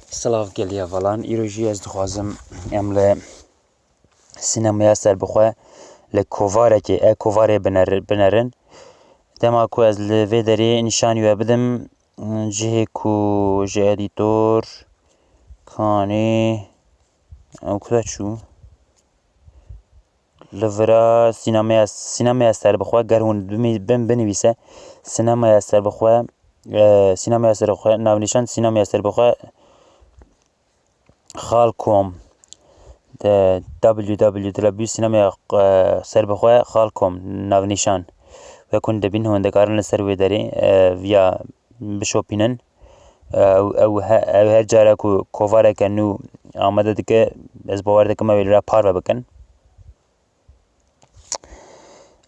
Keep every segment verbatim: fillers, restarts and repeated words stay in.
Silav gelî hevalan, îro jî ez dixwazim em li sînemaya serbixwe li kovarekê, e kovarê bineri-, binerin. Dema ku ez li vê derê nîşanî we bidim, cihê ku ji edîtor, kanê, ew kuda çû? Li vira sînemeya, sînemeya serbixwe, ger hûn bimî-, bin-, binivîse, sînemeya serbixwe, e, sînemeya serbixwe, navnîşan sînemeya serbixwe, Xalkom. De, W W W sînemeya, e, serbixwe, Xalkom, navnîşan. Wek hûn dibîn, hûn dikarin li ser wê derê, e, viya bişopînin. Ew, ew he-, ew her cara ku kovareke nû amade dike, ez bawer dikim ew ê li re parve bikin.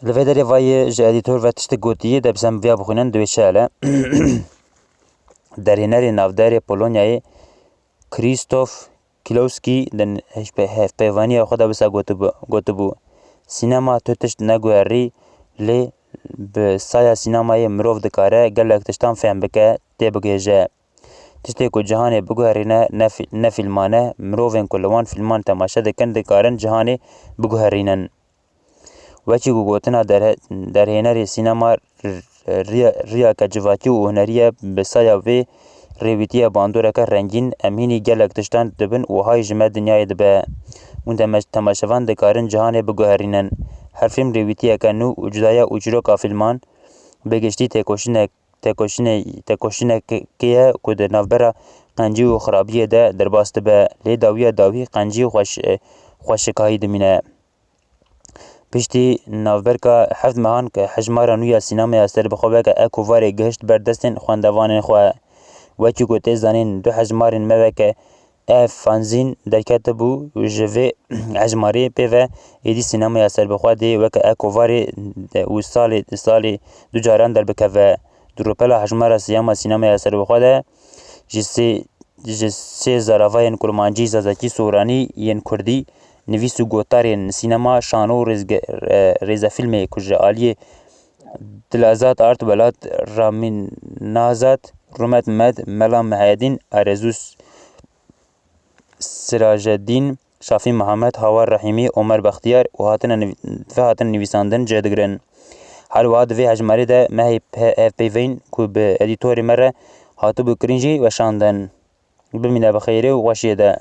Li vê derê vayê ji edîtor ve tiştek gotiye, de bi sem viya bixwînin, di wê çi hele. Derhênerê navdeyarê Polonyayê Krzysztof Kilowski di hevpe-, hevpeyvaniya xwe de wisa gotibû, gotibû, Sînema tu tişt neguherî, lê bi saya sînemayê mirov dikare gelek tiştan fehm bike, têbigihêje. Tiştê ku cihanê biguherîne ne fî-, ne fîlman e, mirovên ku li wan fîlman temaşe dikin dikarin cihanê biguherînin. Wekî ku gotina derhe-, derhênerê sînema r-, riya, riyake civakî û hunerî ye, bi saya vê rêwîtiyê bandoreke rengîn, em hînî gelek tiştan dibin û hay ji me dinyayê dibe. Hûn deme-, temaşevan dikarin cihanê biguherînin. Her fîlm rêwîtiyeke nû û cuda ye û çîroka fîlman, bi giştî têkoşînek, têkoşîne-, têkoşînekê ye ku di navbera qencî û xirabiyê de derbas dibe, lê dawiya dawî qencî û xweş-, xweşikahî dimîne. Piştî navberka heft mehan ke hejmara nû ya sînemeya serbixwe weke e kovarê gihişt ber destên xwendevanên xwe. Wekî ku tê zanîn, du hejmarên me weke e fanzîn derketibû û ji vê hejmarê pê ve êdî sînemeya serbixwe dê weke e kovarê de û salê, salê du caran derbikeve. Di rûpela hejmara sêyem a sînemeya serbixwe de ji sê, ji sê zaravayên kurmancî, zazakî, soranî yên kurdî, nivîs û gotarên sînema, şano û rêzge-, e, rêzefîlmê ku ji aliyê Dilazat Art Welat, Ramîn Nazat, Rûmet Med, Mela Mehedîn, Arezû Sirajedîn, Şafî Mihemed, Hawar Rehîmî, Omer Bextiyar û hatine niv-, ve hatin nivîsandin cih digirin. Her wiha di vê hejmarê de me hê pe-, hevpeyveyîn ku bi edîtorê me re hatibû kirin jî weşandin. Bimîne bi xêrê û xweşiyê de.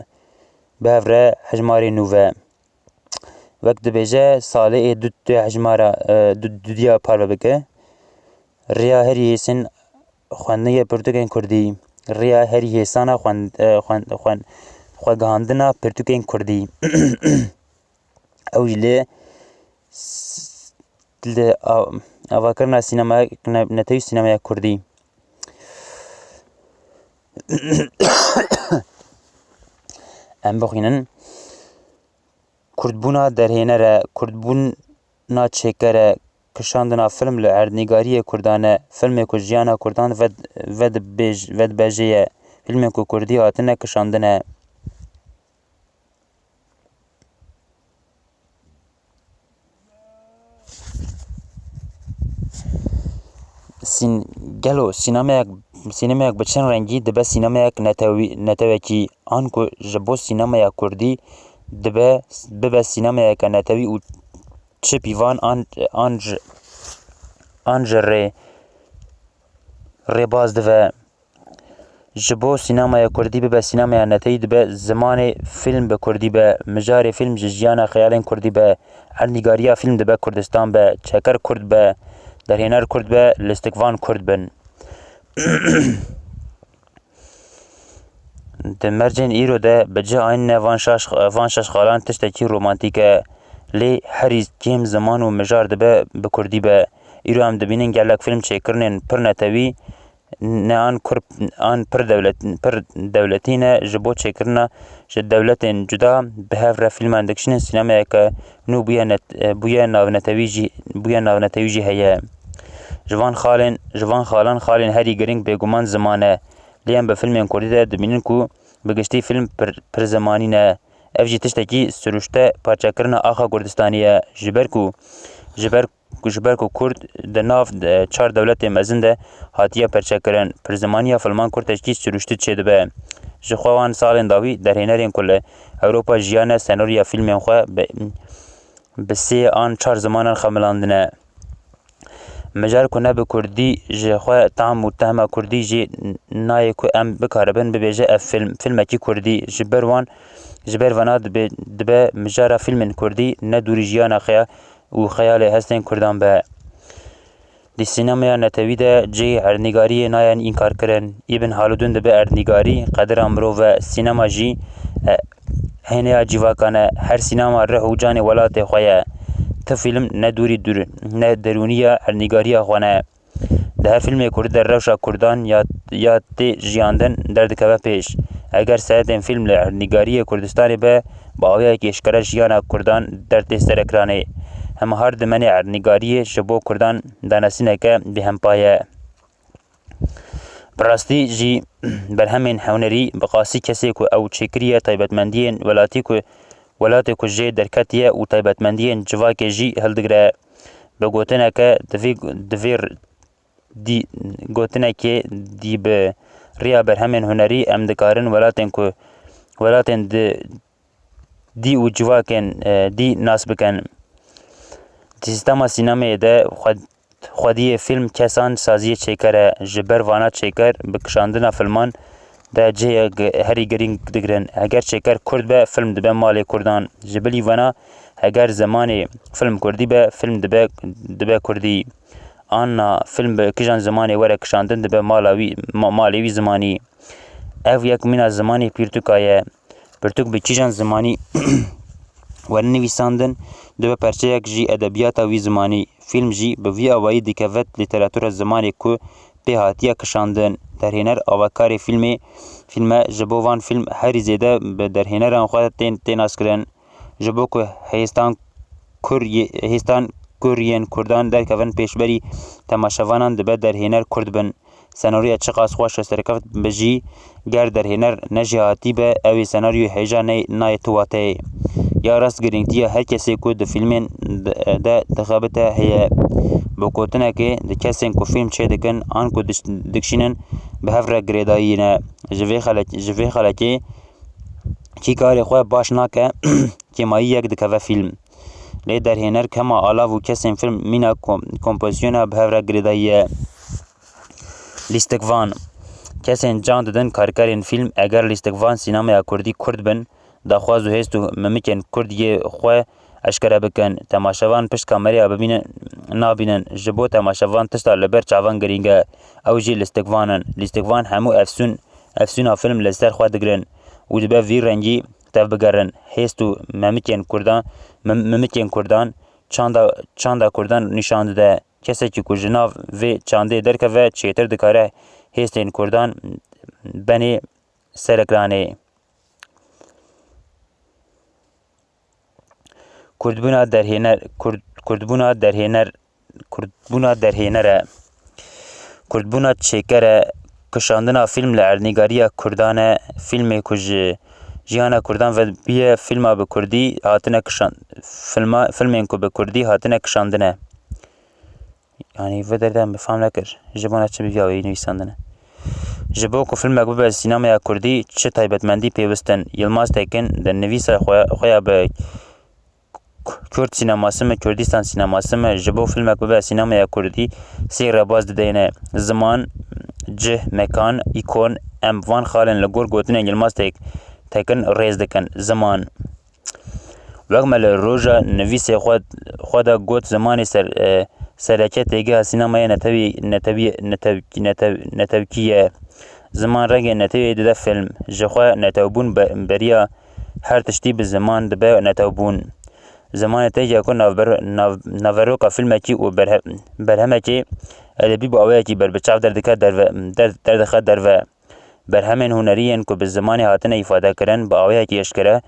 Bi hev re hejmarê nû ve. Wek dibêje, salê ê du tê hejmara, e, du, dudiya parve bike. Riya herî hêsên xwendinê pirtûkên kurdî. Riya herî hêsana xwend-, e, xwend-, xwend-, xwegihandina pirtûkên kurdî. Ew jî lê s-, li a-, avakirina sînemayek ne-, netewî sînemaya kurdî. Em bixwînin. Kurdbûna derhêner e, kurdbûna çêker e, kişandina fîlm li erdnîgariyê kurdan e, fîlmê ku jiyana kurdan ved-, vedibêj-, vedibejê ye, fîlmên ku kurdî hatine kişandin e. Sîn-, gelo sînemeyek, sînemeyek bi çend rengî dibe sînemeyek netewî, netewekî, an ku ji bo sînemeya kurdî dibe, bibe sînemeyeke netewî û çi pîvan an, an ji, an ji rê, rêbaz dive? Ji bo sînemaya kurdî bibe sînemaya netewî dibe, zimanê fîlm bi kurdî be, mijarê fîlm ji jiyana xeyalên kurdî be, erdnîgariya fîlm dibe Kurdistan be, çeker kurd be, derhêner kurd be, lîstikvan kurd bin. Di mercên îro de bi cih anîne van şaş, van şaş xalan tiştekî romantîk e. Lê herî kêm ziman û mijar dibe bi kurdî be. Îro em dibînin gelek fîlm çêkirinên pir netewî, ne an kur, an pir dewlet, pir dewletî ne, ji bo çêkirina ji dewletên cuda bi hev re fîlman dikişînin, sînemeyeke nû bûye net-, bûye navnetewî jî, bûye navnetewî jî heye. Ji van xalên, ji van xalan xalên herî girîng bêguman ziman e. Lê em bi fîlmên kurdî de dibînin ku bi giştî fîlm pir, pir zimanî ne. Ev jî tiştekî sirûşte parçekirina axa Kurdistanî ye. Ji ber ku, ji ber ku, ji ber ku Kurd di nav de çar dewletê mezin de hatiye perçekirin, pirzimaniya filman kurd teşkî sirûştî çêdibe. Ji xwe wan salên dawî derhênerên ku li Ewropa jiyane senaryoya fîlmên xwe bi, bi sê an çar zimanan xemilandine. Mijar ku ne bi kurdî ji xwe tam û tehma kurdî jî nayê ku em bikaribin bibêje ev fîlm, fîlmekî kurdî. Ji ber wan, ji ber vana dibe, dibe mijara fîlmên kurdî ne dûrî jiyana xeya û xeyalê hestên kurdan be. Di sînemeya netewî de cihê erdnîgariyê nayên înkarkirin. Îbn Haldûn dibe erdnîgarî qedira mirov e, sînema jî, e, hêneya cîvakan e. Her sînema rih û canê welatê xwe ye. Ti fîlm ne dûrî dûr, ne derûniya erdnîgariya xwe ne. Di her fîlmê kurdî de rewşa kurdan ya, ya tê jiyandin derdikeve pêş. Eger seretên fîlm li erdnîgariyê Kurdistanê be, bi awayekî eşkere jiyana kurdan dertê serekranê. Hema her dimenê erdnîgariyê ji bo kurdan danesîneke bêhempa ye. Bi rastî jî berhemên hunerî bi qasî kesê ku ew çêkiriye taybetmendiyên welatî ku welatê ku jê derketiye û taybetmendiyên civakê jî hildigire. Bi gotineke divê, divê r-, dî, gotinekê dî bi riya berhemên hunerî em dikarin welatên ku welatên di dî û civakên, e, dî nas bikin. Di sîstema sînemeyê de xwe-, xwediyê fîlm kesan saziyê çêker e. Ji ber vana çêker bi kişandina filman de cihê ge-, herî girîng digirin. Eger çêker kurd be, fîlm dibe malê kurdan. Ji bilî vana, eger zimanê fîlm kurdî be, fîlm dibe, dibe kurdî. Anna fîlm bi kijan zimanê were kişandin dibe mala wî, ma-, malê wî zimanî. Ev yek mîna zimanê pirtûka ye. Pirtûk bi kîjan zimanî were nivîsandin, dibe perçeyek jî edebiyata wî zimanî. Fîlm jî bi vî awayî dikeve lîteratura zimanê ku pê hatiye kişandin. Derhêner avakarê fîlmê, fîlme ji bo van fîlm herî zêde bi derhêneran xwe tên, tê naskirin. Ji bo ku hêstan kur yê-, hêstan kur yên kurdan derkevin pêşberî temaşevanan dibe derhêner kurd bin. Senaryoya çiqas xweş û serkeft be jî, ger derhêner ne jêhatî be, ew ê senaryoyê hêja ne-, nayê tu wateyê. Ya rast girîngtiya her kesê ku di fîlmên de, de dixebite heye. Bi gotinekê, di kesên ku fîlm çêdikin an ku diş-, dikişînin bi hev re girêdayî ne. Ji vê xelek-, ji vê xelekê kî karê xwe baş nake, kêmayî yek dikeve fîlm. Lê derhêner kema alav û kesên fîlm mîna kom-, kompozisyona bi hev re girêdayî ye. Lîstikvan. Kesên can didin karkerên fîlm, eger lîstikvan sînemeya kurdî kurd bin, daxwaz û hêst û mimikên kurd yê xwe eşkere bikin. Temaşevan pişt kameraya bibînin, nabînin. Ji bo temaşevan tişta li ber çavan girîng e. Ew jî lîstikvan in. Lîstikvan hemû efsûn, efsûna fîlm li ser xwe digirin û dibe vî rengî tevbigerin. Hêst û memikên kurdan, mim-, mimikên kurdan, çanda, çanda kurdan nîşan dide. Kesekî ku ji nav vê çandê derkeve, çêtir dikare hêstên kurdan benê serekranê. Kurdbûna derhêner, Kurd, kurdbûna derhêner, kurdbûna derhêner e. Kurdbûna çêker e. Kişandina fîlm li erdnîgariya kurdan e. Fîlmê ku ji jiyana kurdan ve bûye, fîlma bi kurdî hatine kişand-, filma, filmên ku bi kurdî hatine kişandine. Yanî vê derdê min bi fam nekir. Ji bona çi bi vî awayî nivîsandine? Ji bo ku filmek bibe sînemeya kurdî, çi taybetmendî pêwist in? Yilmaz Tekin di nivîsa xwe, xwe ya bi K-, Kurd sîneması me, Kurdistan sîneması me, ji bo filmek bibe sînemeya kurdî, sê rêbaz dideyne. Ziman, cih, mekan, îkon, em van xalên li gor gotinên Yilmaz Tek-, Tekin rêz dikin. Ziman. Wek me li roja nivîsê xwe, xwe de got, zimanê ser-, e, sereke têgeha sînemaya netewî, netewî, netew-, netew-, netewkî ye. Ziman rengê netewê dide fîlm. Ji xwe netewbûn be-, beriya her tiştî bi ziman dibe netewbûn. Zimanê têgeha ku navber-, nav-, naveroka fîlmekî û berhe-, berhemekê edebî bi awayekî berbiçav derdike derve, der-, derdixe derve. Berhemên hunerî yên ku bi zimanê hatine îfadekirin, bi awayekî eşkere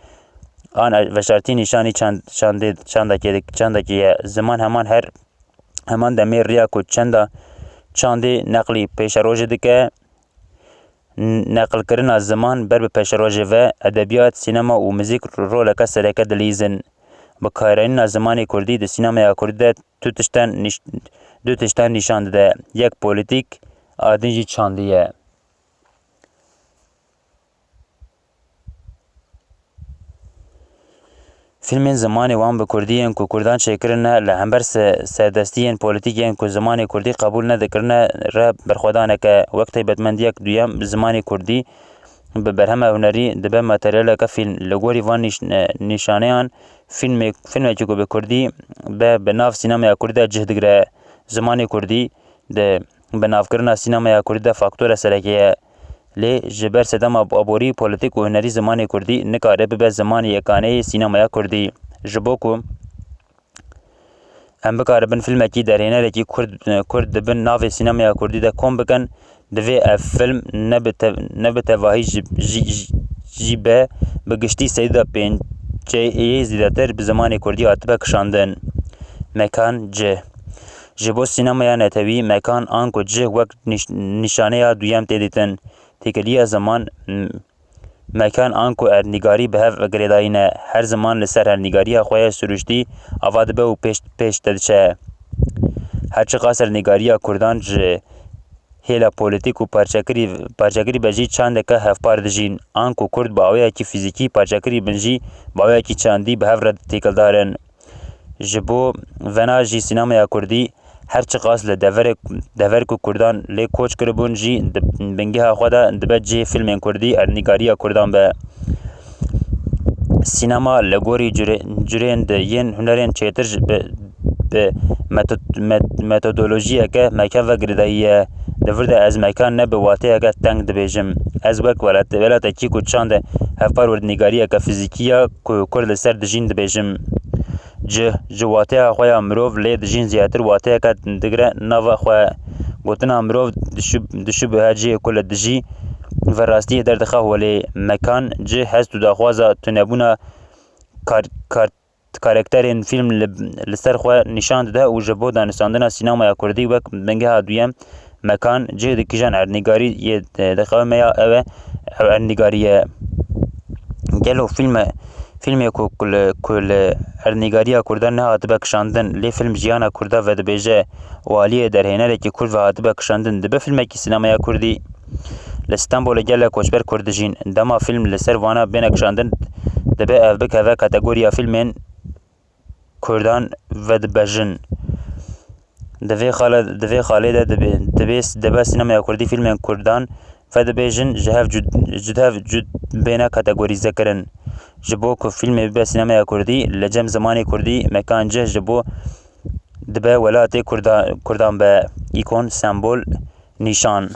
an veşartî nîşanî çand-, çandê, çandekê dik-, çandekê ye. Ziman heman her, heman demê riya ku çenda çandê neqlî pêşerojê dike. N-, neqilkirina ziman ber bi pêşerojê ve, edebiyat, sînema û muzîk roleke sereke dilîzin. Bikaranîna zimanê kurdî di sînemeya kurdî de tu tiştan nîş-, du tiştan nîşan dide. Yek polîtîk, a din jî çandî ye. Fîlmên zimanê wan bi kurdî yên ku kurdan çêkirine li hember se-, serdestiyên polîtîk yên ku zimanê kurdî qebûl nedikirine re berxwedaneke wek taybetmendiyek duyem bi zimanê kurdî bi berhema hunerî dibe materyaleke fîlm. Li gorî van nîş-, nîşaneyan fîlmê-, fîlmekî ku bi kurdî be bi nav sînemeya kurdî de cih digire. Zimanê kurdî di binavkirina sînemeya kurdî de faktore sereke ye. Lê ji ber sedema aborî, polîtîk û hunerî zimanê kurdî nikare bibe zimanê yekaneyê sînemeya kurdî. Ji bo ku em bikaribin fîlmekî derhênerekî kurd, kurd di bin navê sînemeya kurdî de kom bikin, divê ev fîlm ne bi te-, ne bi tevahî ji, jî, jî, jî be, bi giştî seyda pêncê yê zêdetir bi zimanê kurdî hatibe kişandin. Mekan, cih. Ji bo sînemeya netewî, mekan anku cih wek nîş-, nîşaneya duyem tê dîtin. Têkiliya ziman, m-, mekan anku erdnîgarî bi hev girêdayî ne. Her ziman li ser erdnîgariya xwe ye siruştî ava dibe û pêş, pêş de diçe. Her çiqas erdnîgariya kurdan ji hêla polîtîk û parçekirî, parçekirî be jî çandeke hevpar dijîn. Anku kurd bi awayekî fîzîkî parçekirî bin jî bi awayekî çandî bi hev re têkildar in. Ji bo vena jî sînemeya kurdî her çiqas li deverê, dever ku kurdan lê koç kiribûn jî di bingeha xwe de dibe cihê fîlmên kurdî erdnîgariya kurdan be. Sînema li gorî cure-, curên di yên hunerên çêtir ji bi, bi meto-, met-, metodolojiyeke mekan ve girêdayî ye. Di vir de ez mekan ne bi wateyeke teng dibêjim. Ez wek welat-, welatekî ku çand e hevpar erdnîgariyeke fîzîkî ya ku kurd li ser dijîn dibêjim. Cih, ji wateya xwe ya mirov lê dijîn zêdetir wateyeke digire nava xwe. Gotina mirov dişi-, dişibihe cihê ku li dijî ve rastiyê derdixe holê. Mekan, cih, hest û daxwaza tunebûna kar-, kar-, karakterên fîlm li, li ser xwe nîşan dide û ji bo danûstandina sînemeya kurdî wek bingeha duyem, mekan, cih di kîjan erdnîgarî yê diqewime ya ew e, ew erdnîgarî ye. Gelo fîlme, fîlmê ku, ku li, ku li erdnîgariya kurdan nehatibe kişandin, lê fîlm jiyana kurda vedibêje û aliyê derhênerekî kurd ve hatibe kişandin, dibe fîlmekî sînemeya kurdî? Li Stenbolê gelek koçber kurd dijîn. Dema fîlm li ser vana bêne kişandin, dibe ev bikeve kategoriya fîlmên kurdan vedibejin. Di vê xale-, di vê xalê de dibe, dibe, dibe sînemeya kurdî fîlmên kurdan vedibêjin, ji hev cud-, ji hev cud bêne kategorîzekirin. Ji bo ku fîlmê bibe sînemeya kurdî, li cem zimanê kurdî mekan cih ji bo dibe welatê kurda-, kurdan be, îkon, sembol, nîşan.